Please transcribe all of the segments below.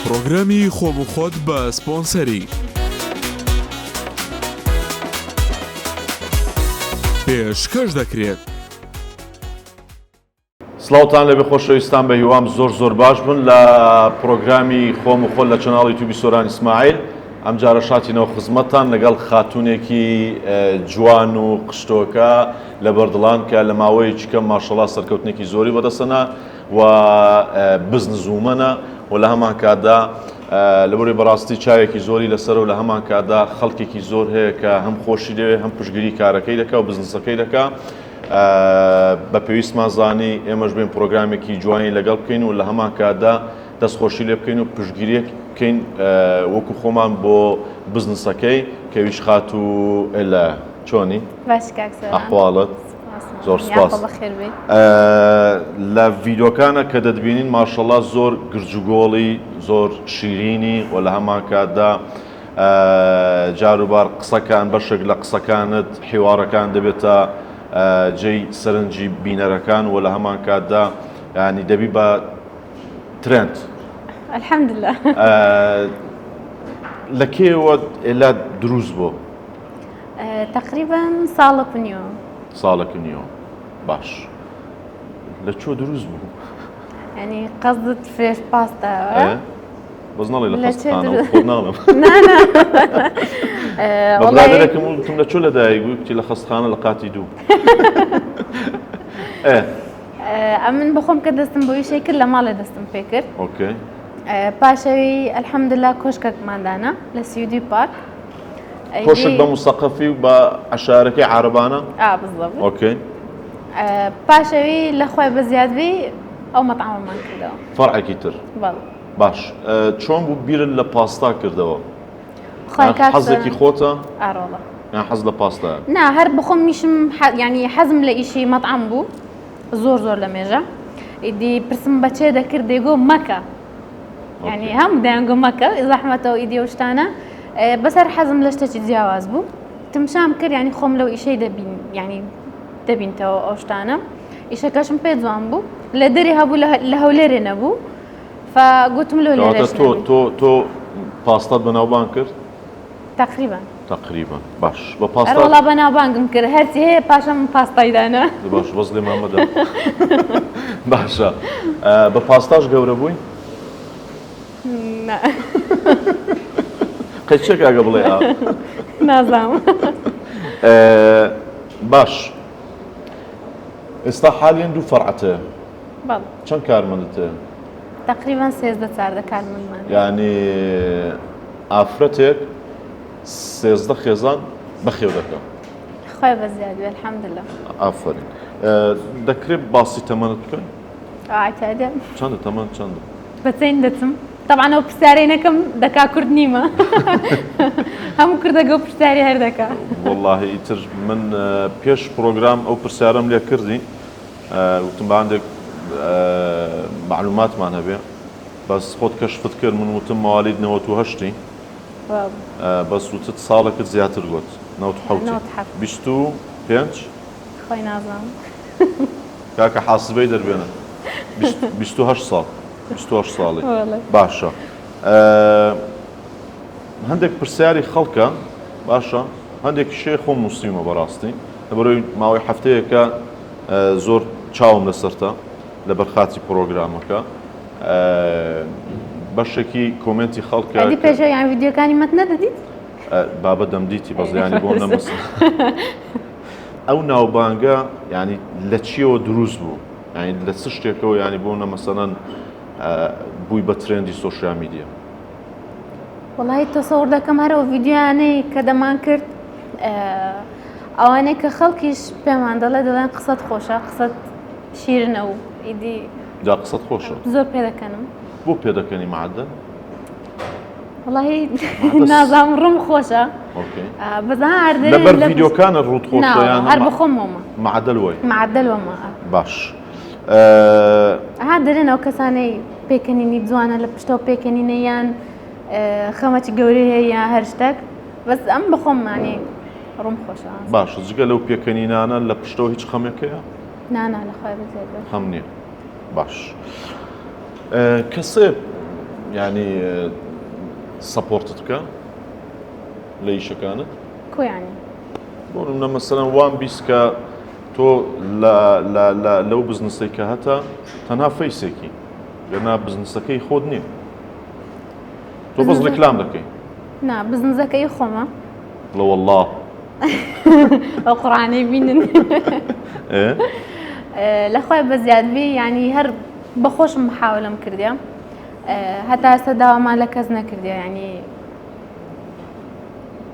پڕۆگرامی خۆم و خۆت بە سپۆنسەری. پێشکەش دەکرێت. سڵاوتان لێبێ خۆشەویستان بە هیوام زۆر زۆر باش بن لە پرۆگرامی خۆم و خۆت لە channel ی یوتیوبی سۆران ئیسماعیل ئەم جارە شاتینەوە خزمەتتان لەگەڵ خاتونێکی جوان و قشتۆکە لە بەردڵان کە لە ماوەیەکی کەم ماشەڵا سەرکەوتنێکی زۆری بەدەستەنا و businesswoman ە و لە هەمان کاتدا لەبەرەی بەڕاستی چاوێکی زۆری لەسەر و لە هەمان کاتدا خەڵکێکی زۆر هەیە کە هەم خۆشی دەوێت هەم پشگیری کارەکەی دەکا و بزنسەکەی دەکا بە پێویستمان زانی ئێمەش بێن پرۆگرامێکی جوانی لەگەڵ بکەین و لە هەمان کاتدا دەستخۆشی لێ بکەین و پشگیریەک بکەین وەکو خۆمان بۆ بزنسەکەی کەویش خاتوو ئێلا چۆنی؟ باش کاک سۆران. ئەحواڵت؟ زۆر سپاس. لە ڤیدۆکانە کە دەتبینین ماشەڵا زۆر گرجوگۆڵی زۆر شیرینی و لە هەمان کاتدا جاروبار قسەکان بەشێک لە قسەکانت حیوارەکان دەبێتە جێی سەرنجی بینەرەکان و لە هەمان کاتدا ینی دەبی بە trend الحمدلله لە کێوە ئێلا دروست بۆ؟ تەقریبەن ساڵەک و نیوە. ساڵەک و نیوە باش لە چۆ دروست بوو؟ ینی قەزت فرێش پاستا بەس ناڵێ لە خەستخانە خۆ ناڵم برادەرەکەم وتم لە چۆ لەدایک بووی کوتی لە خەستخانە لە قاتی دوو ئەمن بخۆم کە دەستم بۆ ئیشەی کرد لە ماڵێ دەستم پێ کرد okay پاشەوی الحمدلله کۆشکێکماندانە لە سیودی پارک کۆشک بە موسەقەفی و بە عەشایەرەکەی عارەبانە؟ ئا بالضبط. okay. پاشەوی لە خوای بەزیاد بی ئەو مەتعەمەمان کردەوە. فەرعێکی تر. بەڵێ. باش چۆن بوو بیرت لە پاستا کردەوە؟ خوای کاک حەزێکی خۆتە؟ ئارۆڵە. یان حەز لە پاستایە؟ نا هەر بخۆم میشم یعنی حەزم لە ئیشی مەتعەم بوو زۆر زۆر لە مێژە ئیدی پرسم بەچێ دەکرد دەیگۆ مەکە یعنی هەم دەیانگۆ مەکە زەحمەتەوە ئیدی ئەو شتانە بەسەر حەزم لە شتێکی جیاواز بوو تمشام کرد ینی خۆم لەو ئیشەی دەبین ینی دەبینتەوە ئەو شتانە ئیشەکەشم پێ جوان بوو لە دەری هەبوو لە هەولێرێ نەبوو فگوتم لۆ تۆ تۆ تۆ پاستات بەناوبان کرد تقریبا تقریبا باش بە پاستا وەڵا بەناوبانگم کرد هەرچی هەیە پاشە من پاستای دانا باش بەس لێمان مەدە باشە بە پاستاش گەورە بووی نا قەی چێ کاکە بڵێ ئا نازانم باش ئێستا حالیان دوو فەرعەت هەیە بەڵێ چەند کارمەندت هەیە تقریبا 13 چاردە کارمەندمان یعنی ئافرەتێک 13 خێزان بەخێو دەکا خوای بەزیاد بێ الحمدلله ئافەرین دەکرێت باسی تەمەنت بکەن ئاعتادە چەندە تەمەن چەندە بە چەین دەچم تەبعەن ئەو پرسیارەی نەکەم دەکا کورد نیمە هەموو کوردەگە و پرسیاری هەر دەکا وەڵاهی ئیتر من پێش پرۆگرام ئەو پرسیارەم لێ کردی وتم بە هەندێک معلوماتمان هەبێ بەس خۆت کەشفت کرد من وتم موالید 98ی بەس وتت ساڵێکت زیاتر گوت 97 25 خۆی نازانم کاکە حاسبەی دەربێنە 28 ساڵ 28 ساڵی باشە هەندێک پرسیاری خەڵکە باشە هەندێک شێ خۆم نووسیمە بەڕاستی لەبەرەوەی ماوەی هەفتەیەکە زۆر چاوم لەسەرتە لە بەرخاتی پرۆگرامەکە بەشێکی comment ی خەڵکە پێشەوە یان ڤیدیۆکانی مەت نەدەدیت بابە دەمدیتی بەزیانی بۆ نەمەس ئەو ناوبانگە یانی لە چیەوە دروست بوو یانی لە چ شتێکەوە یانی بۆ نە مەسەلەن بووی بە trend ی social media؟ وەڵی تەسەور دەکەم هەر ئەو ڤیدیۆیانەی کە دەمان کرد ئەوانەی کە خەڵکیش پێمان دەڵێ دەڵێن قسەت خۆشە قسەت شیرنە و ئیدی جا قسەت خۆشە زۆر پێدەکەنم بۆ پێدەکەنی معدە وەڵاهی نازانم ڕووم خۆشە بەزان لەبەر ڤیدیۆکانە ڕووت خۆشە یان هەر بەخۆمەوە معدل وای معدل وەمە باش ها دەرێن ئەو کەسانەی پێکەنینی جوانە لە پشتەوە پێکەنینە یان خەمەکی گەورەی هەیە یان هەر شتێک بەس ئەم بەخۆم مانی ڕووم خۆشە باشە جگە لەو پێکەنینانە لە پشتەوە هیچ خەمێک هەیە نانا لە خۆی بزێت خەم نییە باش کەسێ. ینی support ت بکە لە ئیشەکانت؟ کو یانی؟ بۆ نمونە مەسەلەن وام 20 کە تۆ لەو بزنسەی کە هەتە تەنها face ێکی گەرنا بزنسەکەی خۆت نییە تۆ بەس ڕیکلام دەکەی. نا بزنزەکەی خۆمە. بڵێ وەڵڵا. ئەو قڕانەی بینن. لە خۆی بەزیاد بی ینی هەر بەخۆشم محاولم کردە هەتا ئێستا داوامان لە کەس نەکردە ینی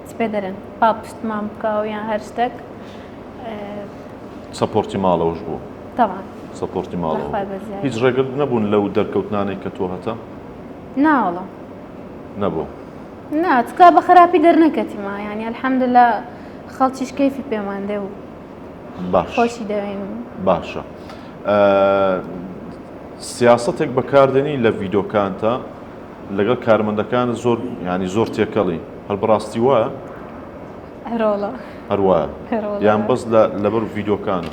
چ پێ دەرن پاڵپشتمان بکە و یان هەر شتێک. support ی ماڵەوەش بوو؟ تەبعەن. support ی ماڵەوە. هیچ ڕێگر نەبوون لەو دەرکەوتنانەی کە تۆ هەتە؟ نا وەڵا. نەبوو؟ نا چکا بە خراپی دەرنەکەتیمە یانی الحمدللە خەڵکیش کەیفی پێمان دێ و باش خۆشی دەوێن. باشە سیاسەتێک بەکاردێنی لە ڤیدۆکانتا لەگەڵ کارمەندەکانت زۆر ینی زۆر تێکەڵی هەر بەڕاستی وایە؟ هەرۆڵە هەر وایە یان بەس لەبەر ڤیدۆکانە؟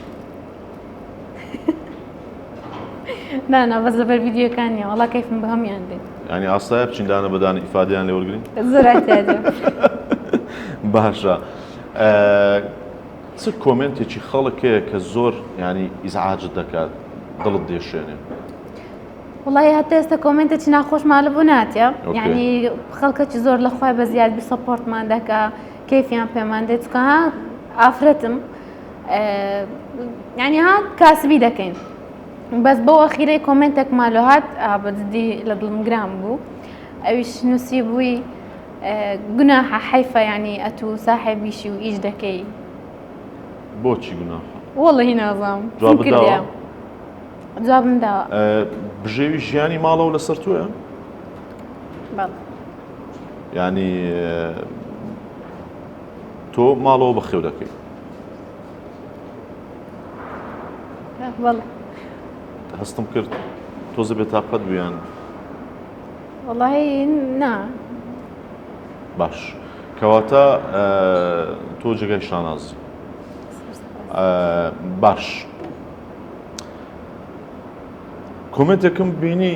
نا نا بەس لەبەر ڤیدیۆکان نیە وەڵا کەیفم بە هەموویان دێ. یانی ئاسایە بچین دانە بە دانە ئیفادەیان لێ وەرگرین؟ زۆر ئیعتیادیە. باشە چ کۆمێنتێکی خەڵک هەیە کە زۆر ینی ئیزعاجت دەکات دڵت دێشێنێ؟ وڵی هەتا ئێستا کۆمێنتێکی ناخۆشمان لە بۆ ناتە یعنی خەڵکەکی زۆر لە خۆی بە زیاد بی support مان دەکا کەیفیان پێمان دێت چکە ها ئافرەتم یعنی ها کاسبی دەکەین بەس بەو ئەخیرەی کۆمێنتێکمان لۆ هات بەجدی لە دڵم گران بوو ئەویش نووسی بووی گوناحە حەیفە ینی ئەتوو ساحێبیشی و ئیش دەکەی بۆچی گوناحە وەڵی نازانم جوابم داوە بژێوی ژیانی ماڵەوە لەسەر تۆیە ینی تۆ ماڵەوە بەخێو دەکەی بەڵێ هەستم کرد تۆزە بێتاقەت بوویان وەڵی نا باش کەواتە تۆ جێگای شانازی باش کۆمنتێکم بینی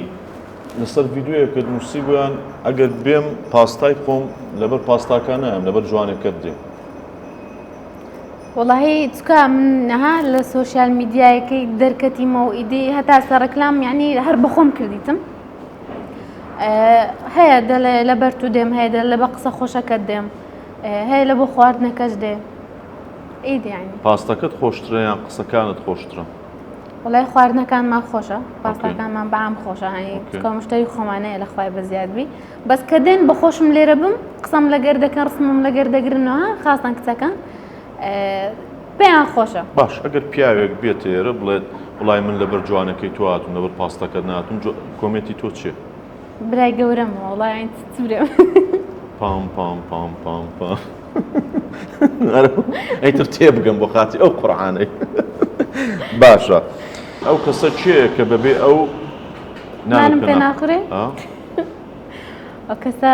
لەسەر ڤیددیوەکەت نووسی بوویان ئەگەر بێم پاستای خۆم لەبەر پاستاکان نایەم لەبەر جوانەکەت دێم وەڵاهی چکا من نها لە سۆشیال میدیایەکەی دەرکەتیمەوە ئیدی هەتا سە ڕێکلام یعنی هەر بەخۆم کردیتم هەیە دەڵێ لەبەر تو دێم هەیە دەڵێ لە بە قسە خۆشەکەت دێم هەیە لە بۆ خواردنەکەش دێ ئیدی یعنی پاستەکەت خۆشترە یان قسەکانت خۆشترە؟ وڵای خواردنەکانمان خۆشە پاستاکانمان بەعام خۆشە هەنی چکا مشتری خۆمانەیە لە خوای بەزیاد بی بەس کە دێن بەخۆشم لێرە بم قسەم لەگەر دەکەن ڕسمم لەگەر دەگرنەوە خاستان کچەکان پێیان خۆشە. باش ئەگەر پیاوێک بێت ئێرە بڵێت وڵای من لەبەر جوانەکەی تۆ هاتوم لەبەر پاستەکەت ناتوم کۆمێنتی تۆ چیە؟ برای گەورەمە وڵای چ برێم. پام پام پام پام پام ئەیتر تێبگەم بۆ خاتی ئەو قورعانەی باشە ئەو کەسە کێیە کە بەبێ ئەو نانم پێ ناخورێ؟ ئەو کەسە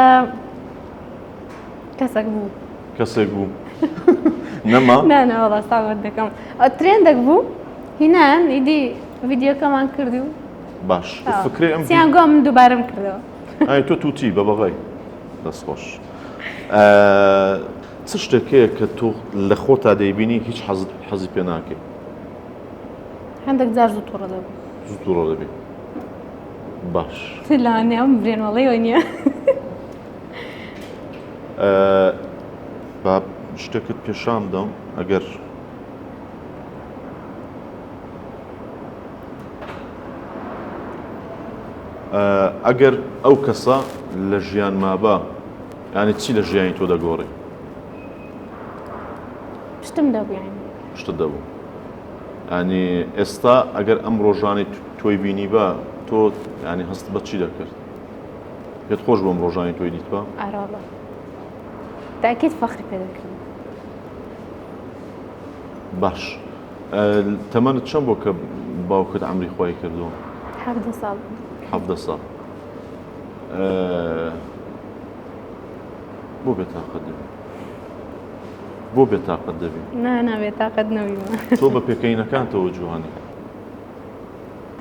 کەسێک بوو کەسێک بوو نەما نانەوەڵا ساوەت دەکەم ترێندێک بوو هینان ئیدی ڤیددیوکەمان کردی و باش فکرێ ئەم سیان گۆ من دووبارەم کردەوە ئای تۆ توتی بە بەغای دەست خۆش چ شتێک هەیە کە تۆ لە خۆتا دەیبینی هیچ حەزت حەزی پێ ناکەی هەندێک جار زوو تووڕە دەبم زوو تووڕە دەبی باش لەوانەیە ئەم برێن وەڵی وە نییە با شتێکت پێشان بدەم ئەگەر ئەگەر ئەو کەسە لە ژیان مابا یعنی چی لە ژیانی تۆ دەگۆڕی پشتم دەبوو یعنی پشتت دەبوو ینی ئێستا ئەگەر ئەم ڕۆژانەی تۆی بینیبا تۆ ینی هەست بە چی دەکرد پێت خۆش بۆم ڕۆژانی تۆی دیتبا ئارۆڵە تاکیت فەخری پێ دەکردم باش تەمەنت چەند بۆ کە باوکت عمری خۆی کردووە حەڤدە ساڵ حەڤدە ساڵ بۆ بێتاقەت دەبی بۆ بێتاقەت دەبی؟ نا نا بێتاقەت نەبیمە. تۆ بە پێکەینەکانتەوە جوانی.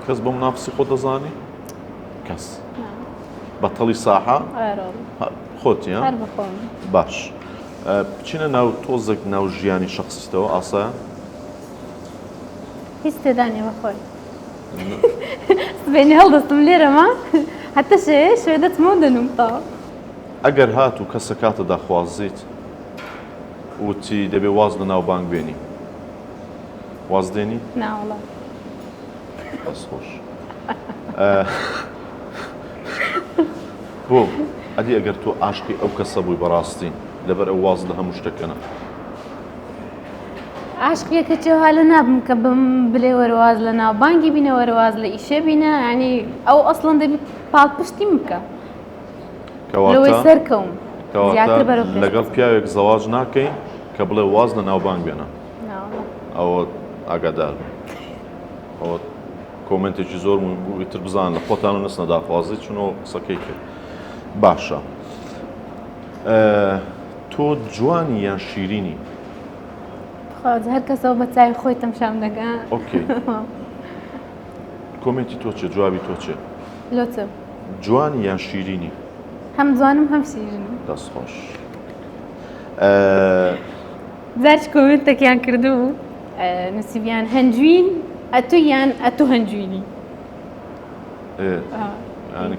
کەس بە منافسی خۆت دەزانی؟ کەس. بەتەڵی ساحە؟ خۆتی ها؟ هەر بەخۆم. باش بچینە ناو تۆزێک ناو ژیانی شەخسیتەوە ئاسایە؟ هیچ تێدا نییە بەخۆی. سبەینێ هەڵدەستم لێرەمە هەتە شێ شوێ دەچمەوە دەنوم تەواو. ئەگەر هاتوو کەسە کاتە داخوازیت وتی دەبێ واز لە ناوبانگ بێنی واز دێنی؟ نا وەڵا. دەست خۆش. بۆ ئەدی ئەگەر تۆ عاشقی ئەو کەسە بووی بەڕاستی لەبەر ئەو واز لە هەموو شتەکەنە عاشقیەکە چێوها لە نابم کە بم بلێ وەرواز لە ناو بانگی بینە وەرواز لە ئیشێ بینە ینی ئەو ئەسڵەن دەبی پاڵپشتیم بکە لەوەی سەرکەوم زیاتر بەرەو پێش لەگەڵ پیاوێک زەواج ناکەی کە بڵێ واز لە ناوبانگ بێنە ئەوە ئاگادار ئەوە کۆمێنتێکی زۆر مهم بوو ئیتر بزان لە خۆتان و نەچنە داخوازی چونەوە قسەکەی کرد باشە تۆ جوانی یان شیرینی خۆز هەر کەسەوە بە چاوی خۆی تەمشام دەکا okay کۆمێنتی تۆ چێ جوابی تۆ چێ لۆ چ جوانی یان شیرینی هەم جوانم هەم شیرینم دەست خۆش جارچ کۆمێنتێکیان کردبوو نووسیبیان هەنجوین ئەتو یان ئەتو هەنجوینی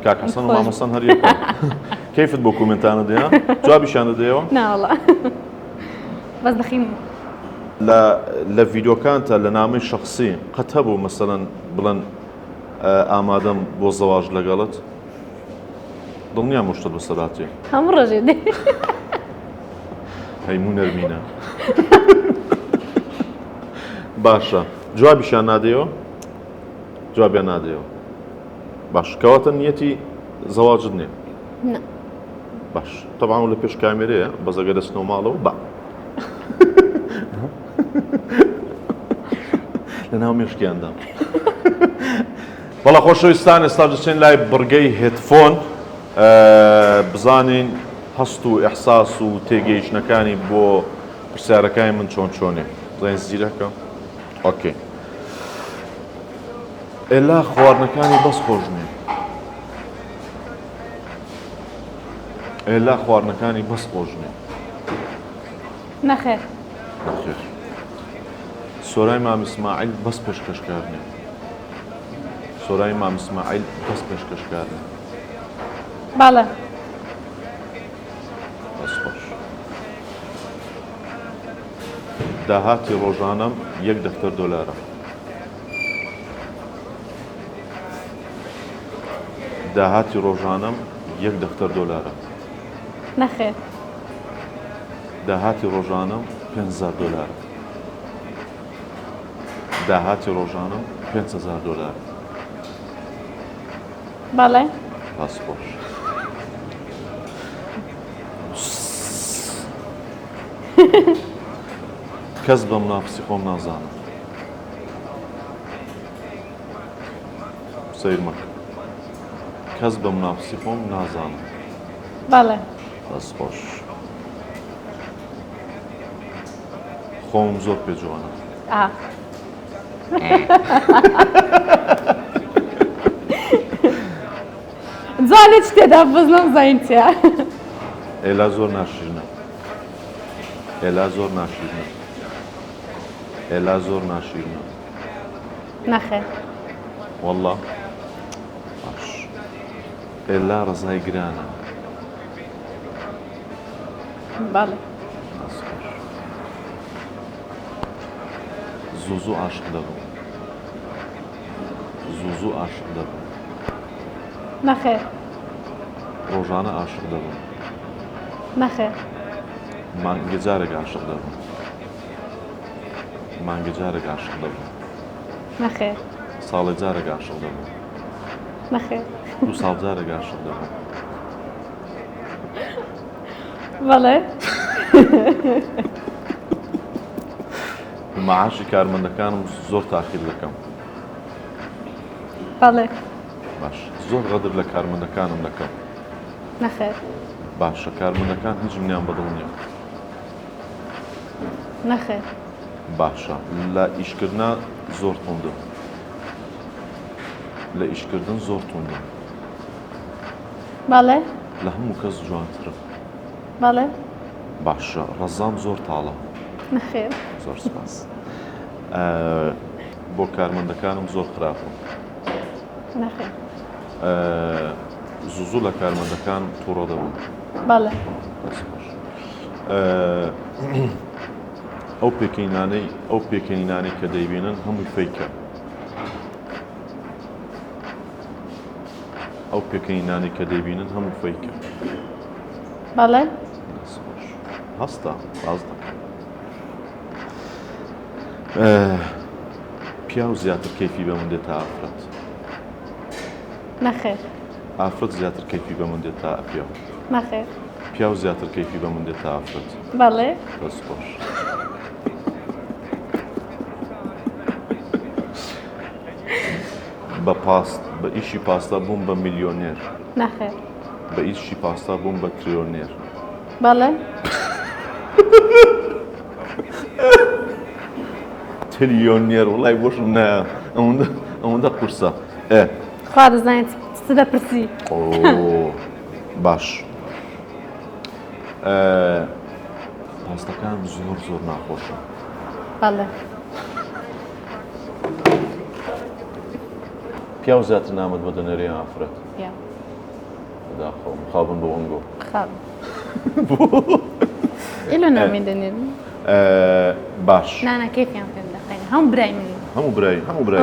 کاک حەسەن و مامۆستان هەر یەکە کەیفت بۆ کۆمێنتانە دێ جوابیشیان دەدەیەوە ناوەڵا بەس دەخیم لە لە ڤیدۆکانتە لە نامەی شخصی قەت هەبوو مەسەلەن بڵێن ئامادەم بۆ زەواج لەگەڵت دڵنیام شتت بەسەر هاتێ هەموو ڕۆژێ دێ هەیموو نەرمینە باشە جوابیشیان نادەیەوە جوابیان نادەیەوە باش کەواتە نیەتی زەواجت نییە باش تەبان لە پێش کامێرەیە بەزەگە دەچنەوە ماڵەوە با لە ناو مێشکیاندا بەڵە خۆشەویستان ئێستا دەچین لای بڕگەی headphone بزانین هەست و ئیحساس و تێگەیشتنەکانی بۆ پرسیارەکانی من چۆن چۆنێ بزانین زیرەکە okay ئێلا خواردنەکانی بەس خۆش نییە ئێلا خواردنەکانی بەس خۆش نییە نەخێر نەخێر سۆرای مام ئیسماعیل بەس پێشکەشکار نییە سۆرای مام ئیسماعیل بەس پێشکەشکار نییە بەڵێ. دەست خۆش. داهاتی ڕۆژانەم یەک دەفتەر دۆلارە. داهاتی ڕۆژانەم یەک دەفتەر دۆلارە. نەخێر. داهاتی ڕۆژانەم 5000 دۆلارە. داهاتی ڕۆژانەم 5000 دۆلارە. بەڵێ. دەست خۆش. کەس بە منافسی خۆم نازانم. سەیر مەکە. کەس بە منافسی خۆم نازانم. بەڵێ. دەست خۆش. خۆم زۆر پێ جوانە. ئا. جوانە چ تێدا بەس نەمزانین چیە. ئێلا زۆر ناشیرنە ئێلا زۆر ناشیرنە ئێلا زۆر ناشیرنە. نەخێر. واللە باش ئێلا ڕەزای گرانە. بەڵێ. زوو زوو عاشق دەبم زوو زوو عاشق دەبم. نەخێر. ڕۆژانە عاشق دەبم. نەخێر. مانگێ جارێک عاشق دەبم. مانگێ جارێک عاشق دەبم. نەخێر. ساڵێ جارێک عاشق دەبم. نەخێر. دوو ساڵ جارێک عاشق دەبم. بەڵێ. معاشی کارمەندەکانم زۆر تاخیر دەکەم. بەڵێ. باش زۆر غەدر لە کارمەندەکانم دەکەم. نەخێر. باشە کارمەندەکان هیچ منیان بەدڵ نییە. نەخێر. باشە لە ئیشکردنا زۆر توندم. لە ئیشکردن زۆر توندم. بەڵێ. لە هەموو کەس جوانترم. بەڵێ. باشە ڕەزام زۆر تاڵە. نەخێر. زۆر سپاس. بۆ کارمەندەکانم زۆر خراپم. نەخێر. زوو زوو لە کارمەندەکان تووڕە دەبم. بەڵێ. دەست خۆش. ئەو پێکەینانەی ئەو پێکەنینانەی کە دەیبینن هەمووی فەیکە. ئەو پێکەنینانەی کە دەیبینن هەموو فەیکە. بەڵێ. دەست خۆش. هەستە باز دەکەم. پیاو زیاتر کەیفی بە من دێت تا ئافرەت. نەخێر. ئافرەت زیاتر کەیفی بە من دێت تا پیاو. نەخێر. پیاو زیاتر کەیفی بە من دێت تا ئافرەت. بەڵێ. دەست خۆش. بە پاست بە ئیشی پاستا بووم بە ملیۆنێر. نەخێر. بە ئیشی پاستا بووم بە تریۆنێر. بەڵێ. تریۆنێر وڵای بۆشم نایە ئەوەندە ئەوەندە قورسە ئێ. خوا دەزانێت چ دەپرسی. ئۆ باش پاستەکان زۆر زۆر ناخۆشن. بەڵێ. پیاو زیاتر نامەت بۆ دەنێرێ یان ئافرەت؟ پیاو. بەداخەوە مخابن بۆ ئەنگۆ. مخابن. ئێلۆ نامی دەنێرن. باش. نانا کەیفیان پێم دەخەین هەموو برای من. هەموو برای هەموو برای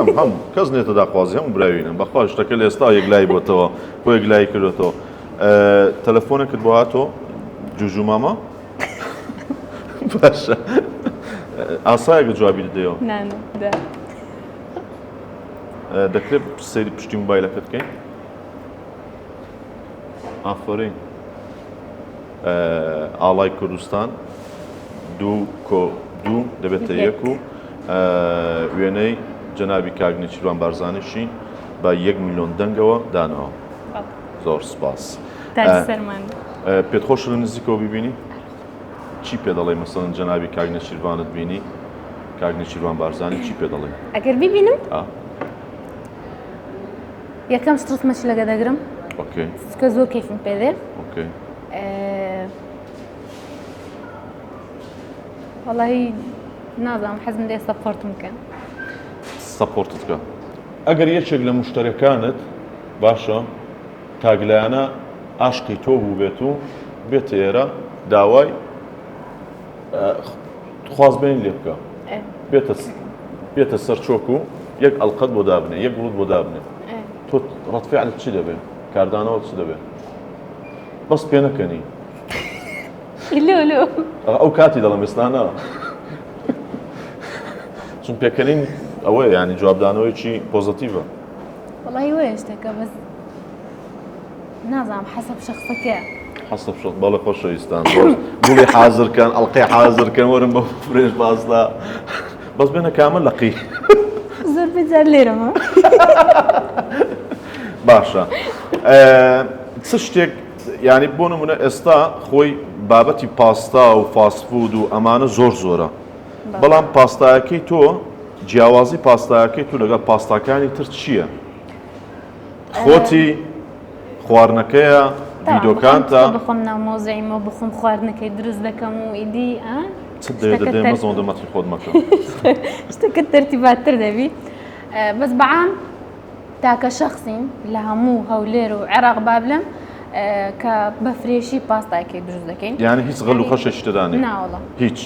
هەم هەم کەس نێتە داخوازی هەموو براوینن بەخوا شتەکە لە ئێستا یەکلایی بۆتەوە بۆ یەکلایی کردوێتەوە تەلەفۆنێکت بۆ هاتۆ جوجو ماما باشە ئاسایەکە جوابی دەدەیەوە دەکرێت سەیری پشتی موبایلەکەت بکەین ئافرین ئاڵای کوردستان دوو کۆ دوو دەبێتە یەک و وێنەی جەنابی کاک نێچیروان بارزانیشی بە یەک میلیۆن دەنگەوە داناوە. زۆر سپاس. پێت خۆشە لە نزیکەوە ببینی؟ چی پێ دەڵێ مەسەڵەن جەنابی کاک نێچیرڤانت بینی کاک نێچیروان بارزانی چی پێ دەڵێ؟ ئەگەر ببینم یەکەم شت ڕسمە چلەکە دەگرم okay چونکە زۆر کەیفم پێ دێ okay وەڵی نازانم حەزم لێ support م بکەن support ت بکە ئەگەر یەکێک لە مشتەرەکانت باشە تاگلایانە ئاشقی تۆ بوو بێت و بێتە ئێرە داوای خوازبێنی لێ بکە بێتە بێتە سەر چۆک و یەک ئەڵلقەت بۆ دابنێ یەک گوڵت بۆ دابنێ تۆ ڕەتفعلت چی دەبێ کاردانەوە چ دەبێ بەس پێ نەکەنی ئەو کاتی دەڵم ئێستانە چون پێکەنین ئەوە ینی جوابدانەوەیکی positive ە وڵی وەیە شتەکە بەس نازانم حەسەب شەخسەکەیە. حەسەب شەخس بەڵێ خۆشەویستان زۆر گوڵی حازر کەن ئەڵقەی حازر کەن وەرن بە fresh pasta بەس بێنە کامە لەقی زۆر بێجار لێرەمە باشە چ شتێک ینی بۆ نمونە ئێستا خۆی بابەتی پاستا و fast food و ئەمانە زۆر زۆرە بەڵام پاستایەکەی تۆ جیاوازی پاستایەکەی تو لەگەڵ پاستاکانی تر چییە؟ خۆتی خواردنەکەیە ڤیدۆکانتە بخۆم ناو مۆزەیمەوە بخۆم خواردنەکەی دروست دەکەم و ئیدی چ دەوێت دەدەێ مەزۆندە مەتری خۆت مەکە شتەکە تەرتیباتتر دەبی بەس بەعام تاکە شخصین لە هەموو هەولێر و عێراق بابلم کە بە fresh ی پاستایەکەی دروست دەکەین یعنی هیچ غەل و خەشێکی تێدا نییە ناوەڵا هیچ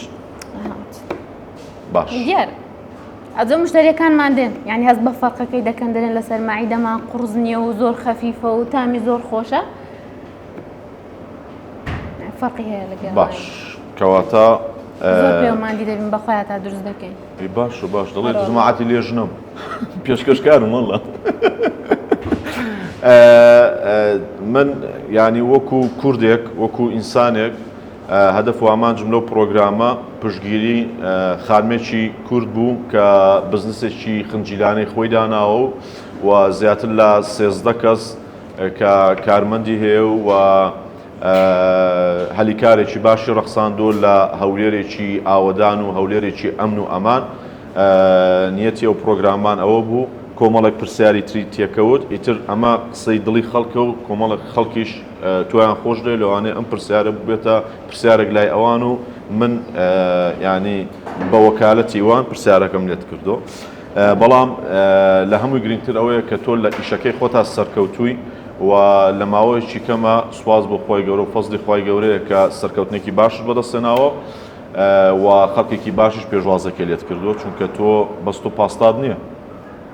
باش دیار ئەجە مشتەریەکانمان دێن یعنی هەست بە فەرقەکەی دەکەن دەرێن لەسەر مەعیدەمان قوڕس نییە و زۆر خەفیفە و تامی زۆر خۆشە فەرقی هەیە لەگەڵ باش کەواتە زۆر پێوەماندی دەبین بەخۆیان تا دروست دەکەین باش و باش دەڵێ جماعەتی لێژنم پێشکەشکارم وەڵا من ینی وەکو کوردێک وەکو ئینسانێک هەدەف و ئامانجم لەو پڕۆگرامە پشتگیری خانمێکی کورد بوو کە بزنسێکی خنجیلانەی خۆی داناوە و و زیاتر لە 13 کەس کە کارمەندی هەیە و هەلیکارێکی باشی ڕەخساندووە لە هەولێرێکی ئاوەدان و هەولێرێکی ئەمن و ئەمان نیەتی ئەو پرۆگرامان ئەوە بوو کۆمەڵێک پرسیاری تری تێکەوت ئیتر ئەمە قسەی دڵی خەڵکە و کۆمەڵێک خەڵکیش تۆیان خۆش دەوێت لەوانەیە ئەم پرسیارە ببێتە پرسیارێک لای ئەوان و من ینی بە وەکالەتی وان پرسیارەکەم لێت کردو بەڵام لە هەمووی گرنگتر ئەوەیە کە تۆ لە ئیشەکەی خۆتا سەرکەوتووی و لە ماوەیەکی کەمە سواز بۆ خۆی گەورە و فەزلی خی گەورەیە کە سەرکەوتنێکی باشت بەدەستێناوە و خەڵکێکی باشیش پێشوازەکەی لێت کردووە چونکە تۆ بەس تۆ پاستات نییە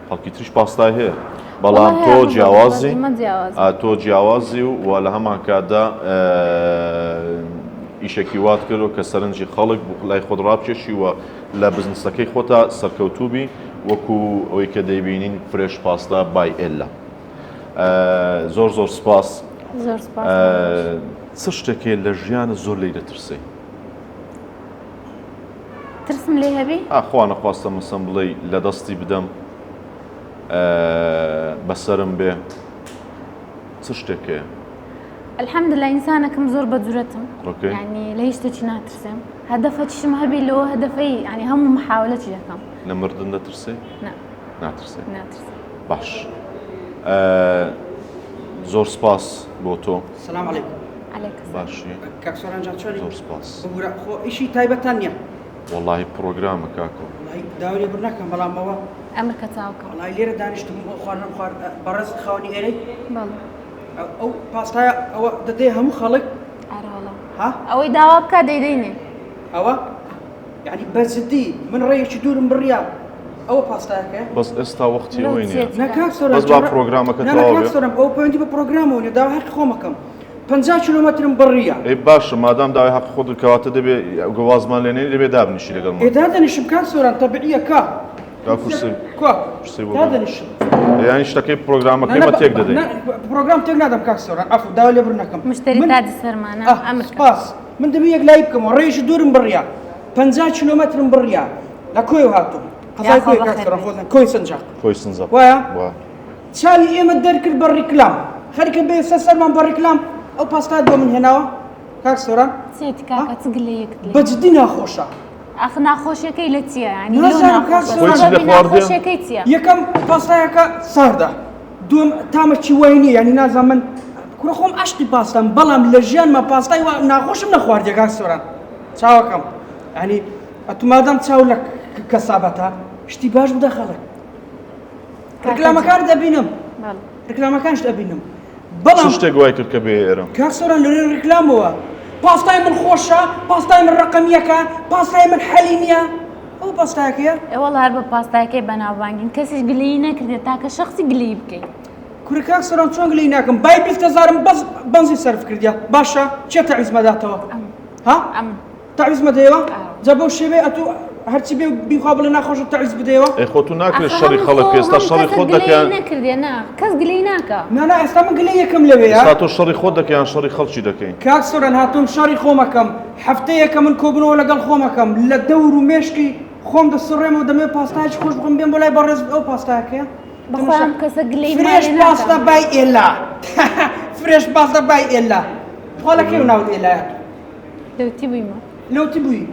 خەڵکی تریش پاستای هەیە بەڵام تۆ جیاوازی تۆ جیاوازی و و لە هەمان کاتدا ئیشێکی وات کردو کە سەرنجی خەڵک لای خۆت ڕابکێشی و لە بزنسەکەی خۆتا سەرکەوتوبی وەکو ئەوەی کە دەیبینین Fresh Pasta by ئێلا زۆر زۆر سپاس چ شتێکێ لە ژیانە زۆر لی دەترسی ترسم لێ هەبی؟ ئا خوا نەخواستە مەسەن بڵێی لە دەستی بدەم بەسەرم بێ چ شتێک هەیە؟ الحمدلله ئینسانەکەم زۆر بە جورەتم یعنی لە هیچ شتێکی ناترسێم هەدەفەکیشم هەبی لەوە هەدەفەی یعنی هەموو محاولەتی دەکەم لە مردن دەترسێ؟ نا ناترسێ ناترسێ باش زۆر سپاس بۆ تۆ سلام علیکم باشی کاک سۆران جان چۆنی زۆر سپاس ببورە خۆ ئیشی تایبەتان نییە وەڵاهی پڕۆگرامە کاکۆ وەڵاهی داوای لێبوردن ناکەم بەڵام ئەوە ئەمر کە چاوکەم وەڵاهی لێرە دانیشتم ئەو خواردنەم خوارد بەڕێز خاوەنی ئێرەی بەڵێ ئەو پاستایە ئەوە دەدەی هەموو خەڵک ئەرێ وەڵا ها ئەوەی داوا بکا دەیدەینێ ئەوە یعنی بە جدی من ڕێیەکی دوورم بڕیا ئەوە پاستایەکەیە بەس ئێستا وەختی ئەوەی نییە نا کاک سۆران بەس با پرۆگرامەکە نا نا کاک سۆران ئەوە پەیوەندی بە پرۆگرامەوە نییە داوای حەقی خۆمەکەم 50 کیلۆمەترم بڕیە ئەی باشە مادام داوای حەقی خۆت کەواتە دەبێ گەوازمان لێ نێنی دەبێ دابنیشی لەگەڵمان ئێ دادەنیشم کاک سۆران تەبعیە کا کا کورسی کوا کورسی بۆ دادەنیشم یانی شتەکەی پرۆگرامەکەی بە تێک دەدەین پرۆگرام تێک نادەم کاک سۆران عەفو داوای لێبوردن نەکەم مشتری تاجی سەرمانە ئەمر سپاس من دەبێ یەکلایی بکەمەوە ڕێیەکی دوورم بڕیە 50 کیلۆمەترم بڕیە لە کۆیەوە هاتووم قەزای کۆی کاک سۆران خۆزان کۆی سنجاق کۆی سنجاق وایە چاوی ئێمە دەرکرد بە ڕیکلام خەریکە بێ سەر سەرمان بە ڕیکلام ئەو پاستایەت بۆ من هێناوە کاک سۆران چیت کاکە چ گلەیەکت لێ بە جدی ناخۆشە ئاخ ناخۆشیەکەی لە چییە یانی لۆ نازانم کاک ناخۆشە سۆران خۆی چی سەبەبی لە خواردیە؟ ناخۆشیەکەی چییە یەکەم پاستایەکە ساردە دووەم تامەکی وای نییە یانی نازانم من کوڕە خۆم عەشقی پاستام بەڵام لە ژیانما پاستای وا ناخۆشم نەخواردیە کاک سۆران چاوەکەم یانی ئەتو مادام چاو لە کەسابەتە شتی باش بدە خەڵک ڕیکلامەکانت ئەبینم ڕیکلامەکانشت ئەبینم بەڵام شتێک وای کرد کە بێ ئێرە کاک سۆران لەرێ ڕیکلامەوە پاستای من خۆشە پاستای من ڕقم یەکە پاستای من حەلی نییە ئەو پاستایەکەیە ئێوەڵ هەر بە پاستایەکەی بەناوبانگین کەسیش گلەیی نەکردێت تاکە شخصی گلەیی بکەیت کورە کاک سۆران چۆن گلەیی ناکەم بای 20 هەزارم بەس بەنزین سەرف کردیە باشە چێ تەعویز مەداتەوە ها تەعویز مەدەیەوە جا بەو شێوەیە ئەتوو هەرچی بێ بیخوا بڵێ ناخۆشە تەعویز بدەیەوە ئەی خۆ تو ناکرێت شەڕی خەڵک بکەی ئێستا شەڕی خۆت دەکەی نەکردێ نا کەس گلەی ناکا نا نا ئێستا من گلەی یەکەم لەوێیە ئێستا تۆ شەڕی خۆت دەکەی یان شەڕی خەڵکی دەکەی کاک سۆران هاتووم شەڕی خۆمەکەم هەفتەیەکە من کۆبوونەوە لەگەڵ خۆمەکەم لە دەور و مێشکی خۆم دەسڕێمەوە دەمەوێت پاستایەکی خۆش بخۆم بێم بۆ لای بەڕێز ئەو پاستایەکەیە بەخوا ئەم کەسە گلەی Fresh Pasta by ئێلا Fresh Pasta by ئێلا خوا لە کەی ناوت ئێلایە لەوتی بوویمە. لەوتی بووی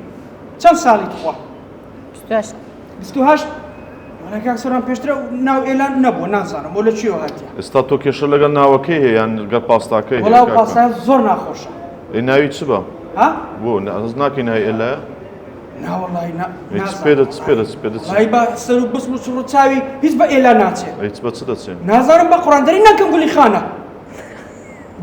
چەند ساڵی تخوا؟ 28. 28 وەڵا کاک سۆران پێشتر ئەو ناو ئێلان نەبووە نازانم بۆ لە کوێوە هاتیە. ئێستا تۆ کێشە لەگەڵ ناوەکەی هەیە یان لەگەڵ پاستاکەی هەیە وەڵا ئەو پاستایە زۆر ناخۆشە. ئەی ناوی چ بە؟ ها؟ بۆ هەست ناکەی ناوی ئێلایە؟ نا وەڵای نا ئەی چ پێ دەچ پێ دەچ پێ دەچ وەڵای بە سەر و بسم و چڕ و چاوی هیچ بە ئێلا ناچێ. ئەی چ بە چ دەچێ؟ نازانم بە قوڕان دەری نەکەم گولی خانە.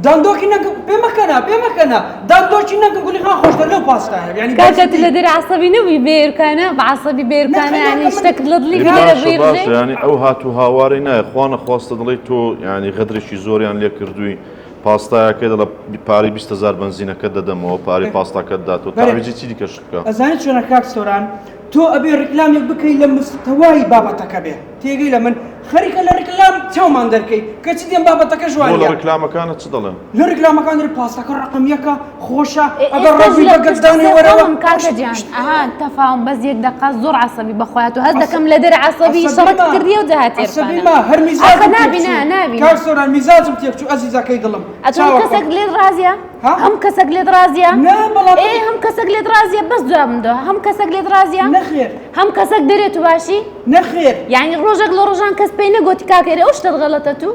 داندۆکی نەکەم پێ مەکەنە پێ مەکەنە داندۆکی نەکەم گولی خان خۆشتر لەو پاستایە یعنی کاکە تو لە دەر عەسەبی نەبووی بێرکانە بە عەسەبی بێرکانە یعنی شتەکت لە دڵی بێرە باشە یعنی ئەو هات و هاوارەی نایە خوا نەخواستە دڵی تۆ یعنی غەدرێکی زۆریان لێ کردووی پاستایەکەی دەڵێ پارەی 20 هەزار بەنزینەکەت دەدەمەوە پارەی پاستاکەت داتەوە تاویجی چی دیکەش بکە ئەزانی چۆنە کاک سۆران تۆ ئەبێ ڕیکلامێک بکەی لە مستەوای بابەتەکە بێ تێگەی لە من خەریکە لە ڕیکلام چاومان دەرکەی کەچی دێم بابەتەکەش بۆ لە وانیە ڕیکلامەکانت چ دەڵێن؟ لە ڕیکلامەکان دەڵێ پاستەکە ڕەقەم یەکە خۆشە ئێ ئەگەر ئێستاش ڕەبی لە بە پشت گەردانی قسەی وەرەوە خۆمم کاکە جان ئەها تەفاوم بەس یەک دەقە زۆر عەسەبی بەخوایە تۆ هەست دەکەم لە دەر عەسەبی عەسەبی شەڕت ما کردیە و جا عەسەبی تێرفانە ما هەر ئاخە میزاجم نابی تێکچوو نا نابی کاک سۆران میزاجم تێکچوو ئەزیزەکەی دڵم ئەتۆ چاوەکەم کەسێک لێت ڕازیە؟ ها؟ هەم کەسەک لێت ڕازیە؟ نا، بەڵام- ئێ هەم کەسەک لێت ڕازیە بەس جوابم دەوە هەم کەسەک لێت ڕازیە؟ نەخێر. هەم کەسەک دەرێ تو باشی؟ نەخێر. یعنی ڕۆژێک لە ڕۆژان کەس پێی نەگۆتی کاکە ئێرە ئەو شتەت غەڵەتە تو؟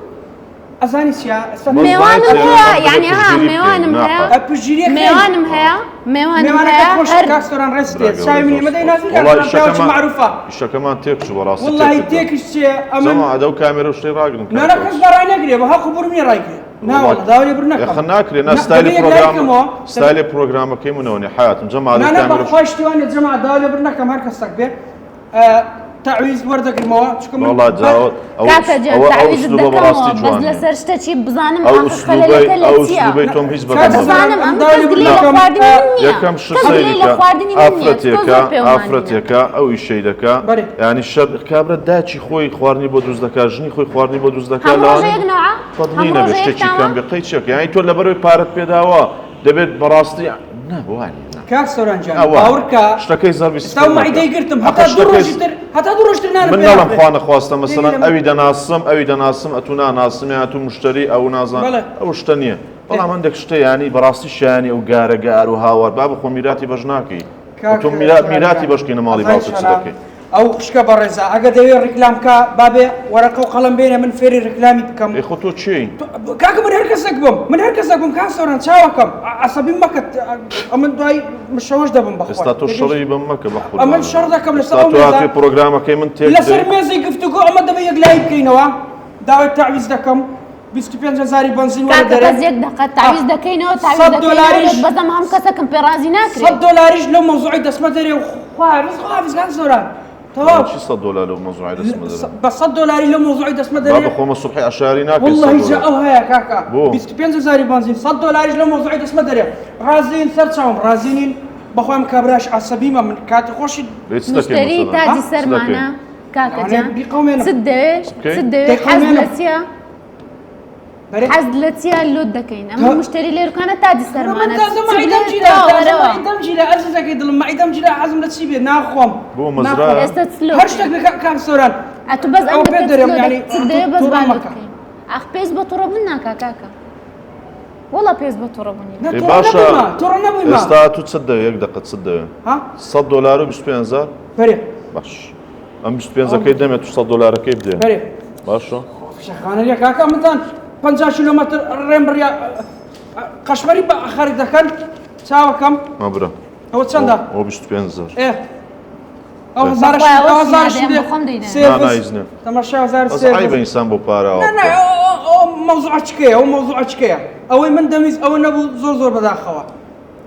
ئەزانی چیە ئێستا بەس مێوانم زانیت هەیە ئێرە یعنی ها پشتگیری بکەین، مێوانم هەیە ناحەق. ئە پشتگیریە کەین. مێوانم هەیە مێوانم مێوانەکەت هەیە خۆش هەر کاک سۆران ڕێز برا دێت چاوی گەورەی منی ئەمە زۆر دەینازی سوپاس. کاک وەڵا سۆران پیاوێکی ئیشەکەمان مەعروفە ئیشەکەمان تێک چوو بەڕاستی وەڵڵاهی تێکت دا. تێکش چێ ئەمن جەماعەت ئەو کامێرە و شتەی ڕاگرن نا نا کاکە. کەس بە ڕای نەگرێ بە هەق و بوڕم نییە ڕایگرێ نا وەڵڵا داوای لێبوردن نەکەم یەخە ناکرێ نا نا ستایلی دەبێ یەکلایی پرۆگرام کەمەوە ستایلی پرۆگرامەکەی منەوە نیە حەیاتم جەماعەت نا ئەو نا کامێرە و بەخوای شتی وا نیە جەماعەت داوای لێبوردن نەکەم هەر کەسەک بێ تەعویز وەردەگرمەوە چونکە من وەڵا بە جا ئەو کاکە جان ئەوە ئەو تەعویزت ئوسلوبە بەڕاستی دەکەمەوە بەس جوان نیە لەسەر شتە چی بزانم ئەو ئاخر ئوسلوبەی خەلەلەکە لە ئەو چییە ئوسلوبەی تۆم هیچ کاکە بەدەم بزانم سۆران ئەم ئەم داوای کەس لێبوردن گلەی لە نەکەم خواردنی من نییە یەکەم شت کەس سەیری گلەی لە کە خواردنی من نییە تۆ ئافرەتێکە زۆر پێومانینە ئافرەتێکە ئەو ئیشەی دەکا بەرێ یعنی شەر کابرا داچی خۆی خواردنی بۆ دروست دەکا ژنی خۆی خواردنی بۆ دروست دەکا هەم ڕۆژە لەوانەیە یەک نەوعە فەدلی هەم نەبێ ڕۆژە یەک شتێکی تامە کەم بێ قەی چێکە یعنی تۆ لەبەرەوەی پارەت پێداوە دەبێت بەڕاستی نا وانیە نا کاک سۆران گیان نا وانیە باوەڕکە شتەکەی زەربی ئێستا سفر مەکە مەعیدەی گرتم ئەخە هەتا دوو شتەکەی ڕۆژی تر هەتا دوو ڕۆژی تر نانم من پێ ناڵێم ناخورێ خوا نەخواستە تێگەی مەسەلەن لە من ئەوی دەناسم ئەوی دەناسم ئەتوو ناناسم یان ئەتوو مشتەری ئەو نازان بەڵێ ئەو شتە نییە بەڵام هەندێک شتە یانی بەڕاستی شایانی ئەو گارە گار و هاوار بابە خۆ میراتی بەش ناکەی کاک تۆ میرا سۆران میراتی گیان بەشکەی لە ماڵی ئەزانی باوکت چ چۆنە دەکەی ئەو خوشکە بەڕێزە ئەگە دەوێ ڕیکلام بکا با بێ وەرەقە و قەڵەم بێنێ من فێری ڕیکلامی بکەم. ئەی خۆ تۆ کێی؟ کاکە من هەر کەسێک بم من هەر کەسێک بم کاک سۆران چاوەکەم عەسەبیم مەکە ئەمن دوای مشەوەش دەبم بەخوا ئێستا تۆ شەڕی بەم مەکە بە ئەمن قوربانت شەڕ دەکەم لەسەر ئێستا ئەو تۆ مێزە هاتووی پرۆگرامەکەی من تێک لەسەر بدەی مێزی گفتوگۆ ئەمە دەبێ یەکلایی بکەینەوە داوای تەعویز دەکەم 25 هەزاری بەنزین وەرە کاکە دەرێ بەس یەک دەقە تاویز دەکەینەوە تاویز سەد دەکەینەوە دۆلاریش بەزەم هەم کەسەکم پێ ڕازی ناکرێ سەد دۆلاریش لەو مەوزوعی دەستمە دەرێ و خواحافز خواحافز کاک سۆران تەواو چی 100 دۆلار لەو مەوزوعی دەستمە دەرێ بە 100 دۆلاری لەو مەوزوعی دەستمە دەرێ بابە خۆمە سوبحی عەشاری ناکەی 100 واللهی جا دۆلار ئەو هەیە کاکە بۆ 25 هەزاری بەنزین 100 دۆلاریش لەو مەوزوعی دەستمە دەرێ ڕازین سەر چاوم ڕازی نین بەخۆم کابراش عەسەبیمە من کاتی خۆشی لێ چ دەکەی مشتری مەسەلەن ها تاجی چ دەکەی سەرمانە کاکە لەوانەیە جان بیقەومێنم چت دەوێ بکەی چت دەوێ حەز دەیقەومێنم لە چییە بەرێ حەز لە چییە لۆت دەکەین ئەمە تا مشتری لێرکانە تاجی کوڕە من سەرمانە تازە چ مەعیدەم بلێ گیرا تەواو تازە وەرەوە مەعیدەم گیرا ئەزیزەکەی دڵم مەعیدەم گیرا حەزم لە چی بێ ناخۆم بۆ ناخۆم مەزرایە ئێستا چلۆ هەر بکەین شتێک بێ کاک سۆران ئەتو بەس ئەوە ئەمە پێت کە دەرێم چلۆ دەک یعنی چ دەوێ بەس توڕە با لۆت مەکە بکەین ئاخ پێش بە توڕە بوون ناکا کاکە وەڵا پێش بە توڕە بوونی نا ئێ توڕە باشە نەبوویمە توڕە نەبوویمە ئێستا تو چت دەوێ یەک دەقە چت دەوێ ها 100 دۆلار و 25 هەزار بەرێ باش ئەم 25 ەکەی دەمێت تو 100 دۆلارەکەی بدێ بەرێ باشە شەخانە نیە کاکە منتان 50 کیلۆمەتر ڕێم بڕیا قەشمەری بە خەرج دەکەن چاوەکەم ها برا ئەوە چەندە ئەوە 25 هەزار ئێ ئەو هەزارش بەخوایە ئەو وەش هەزارش نادەم بدێ بەخۆم دەیدەم نا سێرڤس نا هیچ نییە تەماشا هەزار بەس سێرڤس عەیبە ئینسان بۆ پارە ئاوا نا نا بکا ئەو مەوزوعە چکەیە ئەو مەوزوعە چکەیە ئەوەی من دەمویست ئەوە نەبوو زۆر زۆر بەداخەوە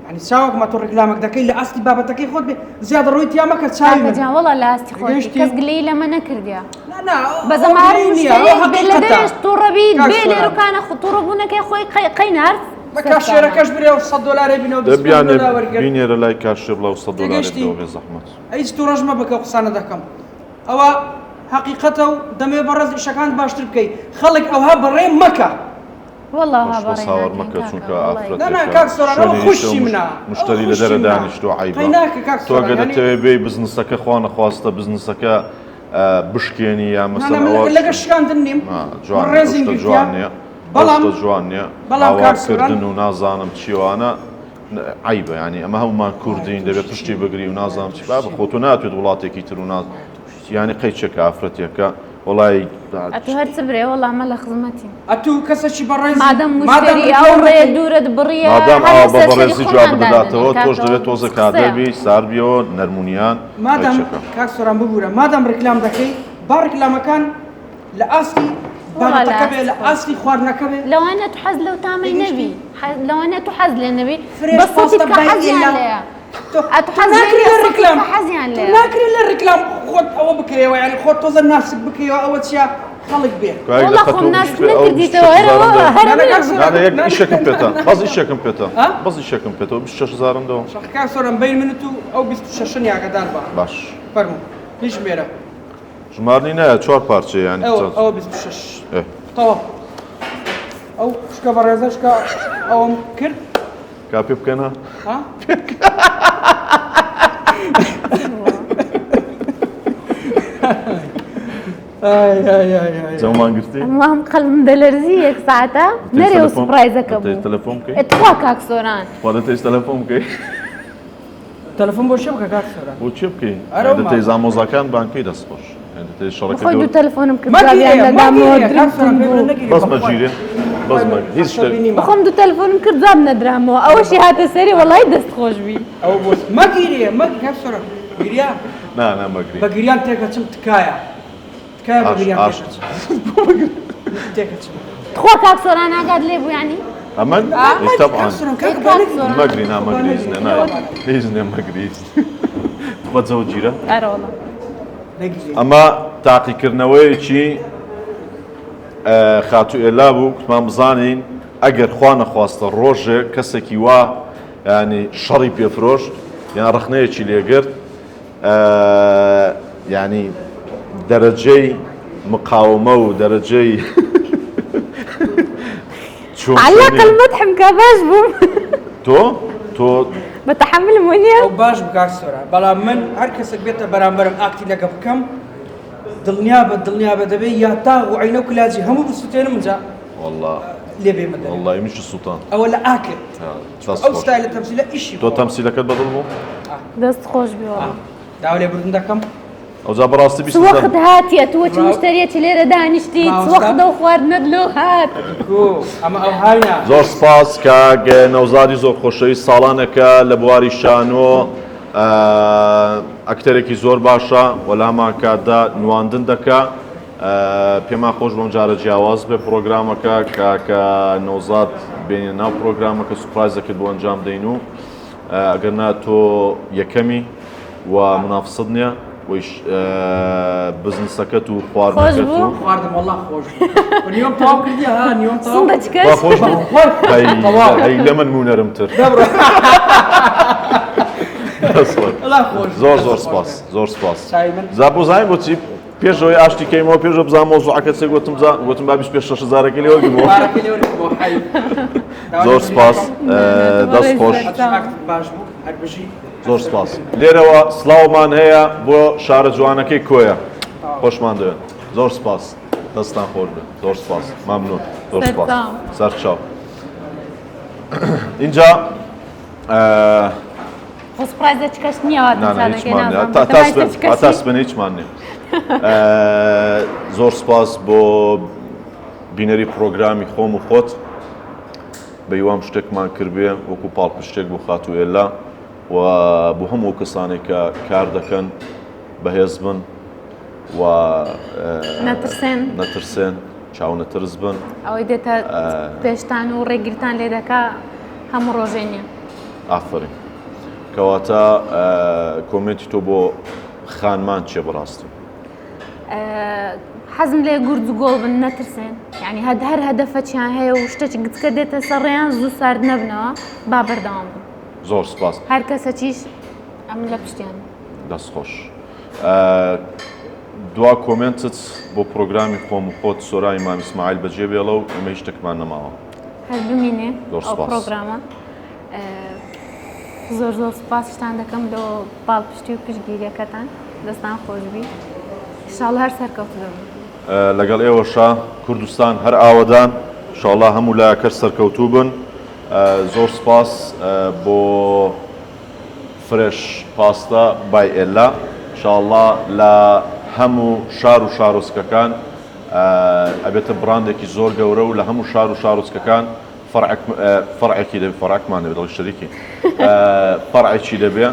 یعنی چاوەکمە تۆ ڕیکلامێک دەکەی لە ئاستی بابەتەکەی خۆت بێ زیادە ڕۆی تیا مەکە چاوی کاکە من جان وەڵا لە ئاستی خۆتی گەیشتی کەس گلەیی لەمە نەکردیە نا نا بەس ئەو ئەمە هەر گلەیی نییە ئەو مشتەریەک بێ لە حەقیقەتە دەرێش توڕە بی کاک بێ سۆران لێرەکانە خۆ توڕە بوونەکەی خۆی قەی قەی نارد بە سەر چاومان کاشێرەکەش برێ و 100 دۆلارێ بینەوە دە 25 بیانێ دۆلار وەرگرت بینێرە لای کاشێ بڵاو 100 دۆلارێ تێگەیشتی بدەوە بێ زەحمەت هیچ توڕەش مەبە کە ئەو قسانە دەکەم ئەوە حەقیقەتە و دەمەوێ بەڕێز ئیشەکانت باشتر بکەی خەڵک ئەوها بەڕێ مەکە وەڵا ها بەش بەس بەڕێ هاوار ناکەین مەکە کاکە چونکە وەڵای نا نا ئافرەتێکە کاک سۆران ئەوە شوێنی ئیشە خوشی و منە ئەوە مشتەری لە خوشی دەرە منە دانیشتووە عەیبە قەی ناکە کاک تۆ سۆران ئەگەر یانی دەتەوێ بێی بزنسەکە خوا نەخواستە بزنسەکە بشکێنی یا نا نا مەسەن من ئەوە لەگە شکاندن نیم نا من جوان نیە ئەو ڕێزیم شتە گرتیە جوان نییە ئەو بەڵام شتە جوان نییە بەڵام کاک سۆران هاوارکردن و نازانم چیوانە عەیبە یانی ئەمە هەمومان کوردین دەبێت پشتی بگری و نازانم چی بابە خۆ تۆ ناتوێت وڵاتێکی تر و ناز یانی قەیچێکە ئافرەتێکە وەڵای ئەتوو هەر چ برێ وەڵا ئەمە لە خزمەتین. ئەتوو کەسەکی بەڕێزی مادەم مادەم مشتەری ئەو ڕیکلام ڕێ دەکەی دوورت بڕیە مادام هەر ئاوا بە لەسەر سەری بەڕێزی جواب خۆمان دەداتەوە دادەنێ تۆش کاکە دەبێت ئەوە تۆزە قسەیە. کادر بی سارد بیەوە نەرمونیان مادەم قەیچێکە. کاک سۆران ببورە مادەم ڕیکلام دەکەی با ڕیکلامەکان لە ئاستی وەڵا لە بابەتەکە بێ ئاستی لە خۆت. ئاستی خواردنەکە بێ لەوانەیە تو حەز لەو تامەی تێگەیشتی نەبی حەز لەوانەیە تو حەز لێ نەبی فرێش بەس سەتی پاستە کە بای حەزیان ئێلا لێیە تۆ ئەتو تۆ حەز لێ ناکرێ نییە لە سەتی ڕیکلام کە حەزیان تۆ لێیە. ناکرێ لە ڕیکلام خۆت ئەوە بکەیەوە یعنی خۆت تۆزە ناسک بکەیەوە ئەوە چییە خەڵک بێ کاک وەڵا دەقە خۆم تۆ ناسک بیست ئەو نەکردیتەوە 26 هەر هەزارم ئەوە دەوە هەر نا نا ئەوەیە کاک نا سۆران نا یەک نا ئیشێکم نا پێتە نا بەس ئیشێکم پێتە ها بەس ئیشێکم پێتەوە 26 هەزارم دەوە شەق کاک سۆران بەین من و تو ئەو 26 نیاگەدار بە باش فەرموو بیژمێرە ژمارنی نایە چوار پارچە یانی ئەوە ئەوە 26 ئێ تەواو ئەو خوشکە بەڕێزەش کە ئەوەم کرد کا پێ بکەنە ها جەومان گرتی وام قەلبم دەلەرزی یەک ساعتە نەرێ و surprise ەکە بوو تەلەفۆن بکەی تخوا کاک سۆران خوا دەتەیش تەلەفۆن بکەی تەلەفۆن بۆ چێ بکە کاک سۆران بۆ چێ بکەی ئەرە دەتەی زامۆزاکان بانکەی دەست خۆش دەتەی شەڕەکە خۆی دوو تەلەفۆنم کرد مەگیرێ جوابیان نەدامەوە مەگیرێ کاک سۆران درمتم پێ بوو نەگیرێ بەس بەخوای. مەگیرێ بەس مەگیرێ هیچ شتێک بەخۆم دوو تەلەفۆنم کرد جواب نەدرامەوە ئەوەشی هاتە سەری وەڵای دەست خۆش بی ئەوە بۆ مەگیرێ مەگ کاک سۆران گریا نا نا مەگری بە گریان تێکەچم تکایە تکایە بە ئاش گریان ئاش تێکەچم تێکەچم تخوا کاک سۆران ئاگات لێ بوو یانی ئەمن کاک طبعا سۆران کاک کاک با نەگری. سۆران. مەگری نا مەگری هیچ نییە نا هیچ نییە مەگری هیچ تخوا جەو گیرە ئەرە وەڵا نەگیرێ ئەمە تاقیکردنەوەیەکی خاتوو ئێلا بوو کوتمان بزانین ئەگەر خوا نەخواستە ڕۆژێک کەسێکی وا ینی شەڕی پێفرۆشت یان ڕخنەیەکی لێگرت ینی دەرەجەی مقاومە و دەرەجەی چۆن على چۆنی- الأقل مدحم کە باش بووم تۆ تۆ بەتەحملم وەنیە ئەو باش بوو کاک سۆران بەڵام من هەر کەسێک بێتە بەرامبەرم ئاکتی لەگە بکەم دڵنیا بە دڵنیا بە دەبێ یا تاغ و عینە و کلاجی هەموو بسوتێنم جا والله لێ بێمە دەرێ والله منیش سوڵتان ئەوە لە ئاکرد دەست ئەو خۆش. ستایلە تەمسیلە ئیشی تۆ تەمسیلەکەت بەدڵ بوو دەست خۆش بی وەڵا داوا لێبوردن دەکەم ئەوجا بەڕاستی چ 20 وەخت هاتیە تو چ مشتریەکی لێرە دانیشتی چ مامۆستا. وەخت ئەو خواردنەت لۆ هات کو ئەمە ئەو هاینە زۆر سپاس کاک نەوزادی زۆر خۆشەویست ساڵانێکە لە بواری شانۆ ئەکتەرێکی زۆر باشە و لە هەمان کاتدا نواندن دەکا پێمان خۆش بەم جارە جیاواز بێ پرۆگرامەکە کاکە نەوزاد بێنە ناو پرۆگرامەکە surprise ەکەت بۆ ئەنجام دەین و ئەگەر نا تۆ یەکەمی و منافست نییە ویش بزنسەکەت و خواردنەکەت و خواردم وەڵا خۆش بوو نیوەم تەواو کردی ها نیوەم تەواو سندە چکەش وا خۆش بوو خۆش هەی تەواو هەی لە من مونەرمتر دەبڕۆ دەست خۆش. وەڵا خۆش بوو. زۆر دەست زۆر خۆش سپاس بێت. زۆر سپاس چای من زا بۆ زانین بۆچی پێشەوەی ئاشتی کەیمەوە پێشەوە بزانم مەوزوعەکە چێ گوتم زا گوتم با 25 شەش هەزارەکەی لێ وەرگرمەوە پارەکەی لێ وەرگرمەوە حەیف. داوا زۆر لێبوردن سپاس دەکەم. دەست خۆش ئاکتت باش بوو هەر بژی زۆر سپاس لێرەوە سڵاومان هەیە بۆ شارە جوانەکەی کۆیە خۆشمان دەوێن زۆر سپاس دەستان خۆش بێت زۆر سپاس مەمنون زۆر سپاس سەرچاو. سەرچاو اینجا خۆ surprise ە چکەش نییە وا نا نا دەزانەکەی هیچمان نییە نازانم تا تا بەتەمای سبێ چکەشی. تا سبێ هیچمان نییە زۆر سپاس بۆ بینەری پرۆگرامی خۆم و خۆت بە هیوام شتێکمان کردبێ وەکو پاڵپشتێک بۆ خاتوو ئێلا و بۆ هەموو ئەو کەسانێک کە کار دەکەن بەهێز بن و نەترسێن نەترسێن چاونەترس بن ئەوەی دێتە پێشتان و ڕێگرتان لێ دەکا هەموو ڕۆژێ نییە. ئافەرین کەواتە comment ی تۆ بۆ خانمان چیە بەڕاستی؟ حەزم لێ گورج و گۆڵ بن نەترسێن یعنی هەد هەر هەدەفەچیان هەیە و شتێکی گچکە دێتە سەر ڕێیان زوو سارد نەبنەوە با بەردەوام بن. زۆر سپاس. هەر کەسەچیش ئەمن لە پشتیان. دەست خۆش. دوا comment ت بۆ پرۆگرامی خۆم و خۆت سۆرانی مام ئیسماعیل بەجێ بێڵە و ئێمە هیچ شتێکمان نەماوە. هەر بمینێ زۆر ئەو سپاس. پرۆگرامە. زۆر زۆر سپاسشتان دەکەم لۆ پاڵپشتی و پشتگیریەکەتان دەستان خۆشبی ئیشاڵڵا هەر سەرکەوتوو دەبن. لەگەڵ ئێوەشا کوردستان هەر ئاوەدان ئیشاڵڵا هەموو لایەکەش سەرکەوتوو بن زۆر سپاس بۆ fresh pasta by ئێلا ئیشاڵڵا لە هەموو شار و شارۆچکەکان ئەبێتە بڕاندێکی زۆر گەورە و لە هەموو شار و شارۆچکەکان فەرعەک فەرعێکی دەبێ فەرعەکمان دەبێت دەڵی شەریکی فەرعێکی دەبێ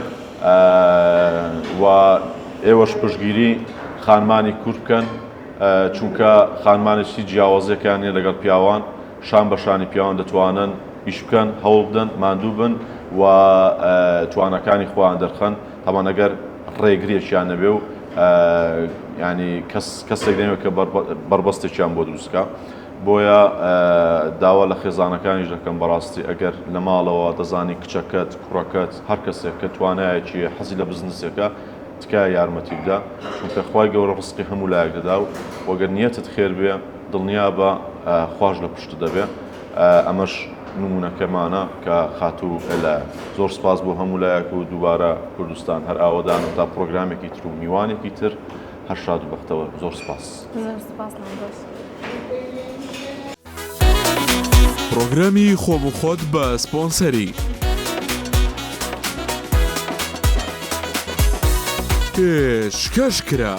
و ئێوەش پشتگیری خانمانی کورد بکەن چونکە خانمانێکی جیاوازیەکان نیە لەگەڵ پیاوان شان بە شانی پیاوان دەتوانن ئیش بکەن هەوڵ بدەن ماندوو بن و توانەکانی خۆیان دەرخەن تاوان ئەگەر ڕێگریەکیان نەبێ و ینی کەس کەسێک نەوێت کە بەربەستێکیان بۆ دروستکە بۆیە داوا لە خێزانەکانیش دەکەم بەڕاستی ئەگەر لە ماڵەوە دەزانی کچەکەت، کوڕەکەت، هەر کەسێک کە توانایەکی هەیە حەزی لە بزنسێکە تکایە یارمەتی بدە چونکە خوای گەورە ڕزقی هەموو لایەک دەدا و وەگەر نیەتت خێر بێ دڵنیابە خواش لە پشتت دەبێ ئەمەش نمونەکەمانە کە خاتوو ئێلایە زۆر سپاس بۆ هەموو لایەک و دووبارە کوردستان هەر ئاوەدان و تا پرۆگرامێکی تر و میوانێکی تر. هەر شاد و بەختەوەر زۆر سپاس. زۆر سپاس نەورۆز. پڕۆگرامی خۆم و خۆت بە سپۆنسەری. پێشکەش کرا.